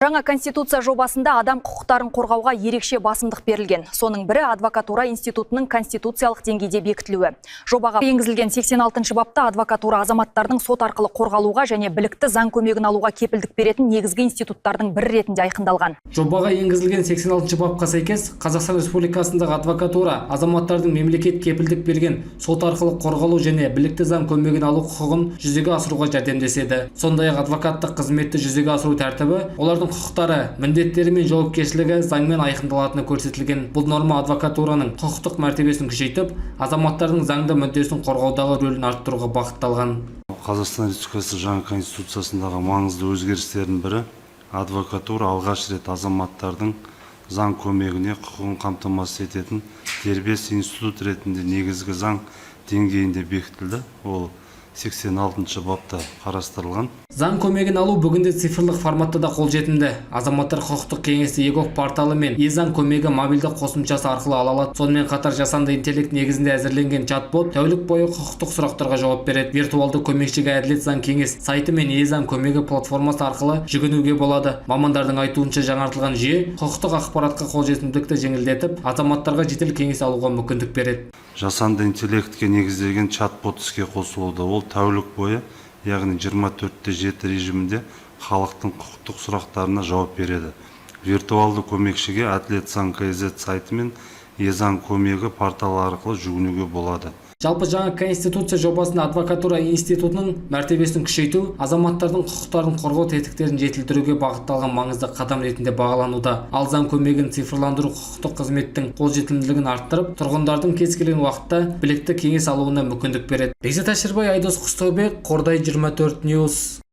Жаңа конституция жобасында адам құқықтарын қорғауға ерекше басымдық берілген. Соның бірі – адвокатура институтының конституциялық деңгейде бекітілуі. Жобаға енгізілген 86 бапта адвокатура азаматтардың сот арқылы қорғалуға және білікті заң көмегін алуға кепілдік беретін негізгі институттардың бірі ретінде айқындалған. Жобаға енгізілген 86 бапқа сәйкес, Қазақстан Республикасындағы адвокатура азаматтардың мемлекет кепілдік берген сот арқылы қорғалу және білікті заң көмегін алу құқығын жүзеге асыруға жәрдемдеседі. Сондай-ақ адвокаттық қызметті жүзеге асыру тәртібі, олардың құқықтары, міндеттері мен жауапкершілігі заңмен айқындалатыны көрсетілген. Бұл норма адвокатураның құқықтық мәртебесін күшейтіп, азаматтардың заңды мүддесін қорғаудағы рөлін арттыруға бағытталған. Қазақстан Республикасы жаңа Конституциясындағы маңызды өзгерістердің бірі – адвокатура алғаш рет азаматтардың заң көмегіне құқығын қамтамасыз ететін дербес институт ретінде негізгі заң деңгейінде бекітілді. Ол 86 бапта қарастырылған. Заң көмегін алу бүгінде цифрлық форматта да қолжетімді. Азаматтар құқықтық кеңесті eGov порталы мен е-заң көмегі мобильді қосымшасы арқылы ала алады. Сонымен қатар жасанды интеллект негізінде әзірленген чат-бот тәулік бойы құқықтық сұрақтарға жауап береді. Виртуалды көмекшіге Әділет заң кеңес сайты мен е-заң көмегі платформасы арқылы жүгінуге болады. Мамандардың айтуынша, жаңартылған жүйе құқықтық ақпаратқа қолжетімділікті жеңілдетіп, азаматтарға жедел кеңес алуға мүмкіндік береді. Жасанды интеллектке негізделген чат-бот іске қосылуда. Ол тәулік бойы, яғни 24-те 7 режимінде халықтың құқықтық сұрақтарына жауап береді. Виртуалды көмекшіге Әділет заң kz сайты мен е-заң көмегі порталы арқылы жүгінуге болады. Жалпы, жаңа конституция жобасында адвокатура институтының мәртебесін күшейту, азаматтардың құқықтарын қорғау тетіктерін жетілдіруге бағытталған маңызды қадам ретінде бағалануда. Ал заң көмегін цифрландыру құқықтық қызметтің қолжетімділігін арттырып, тұрғындардың кез келген уақытта білікті кеңес алуына мүмкіндік береді. Бекзат Әшірбай, Айдос Құстаубек, Қордай 24 News.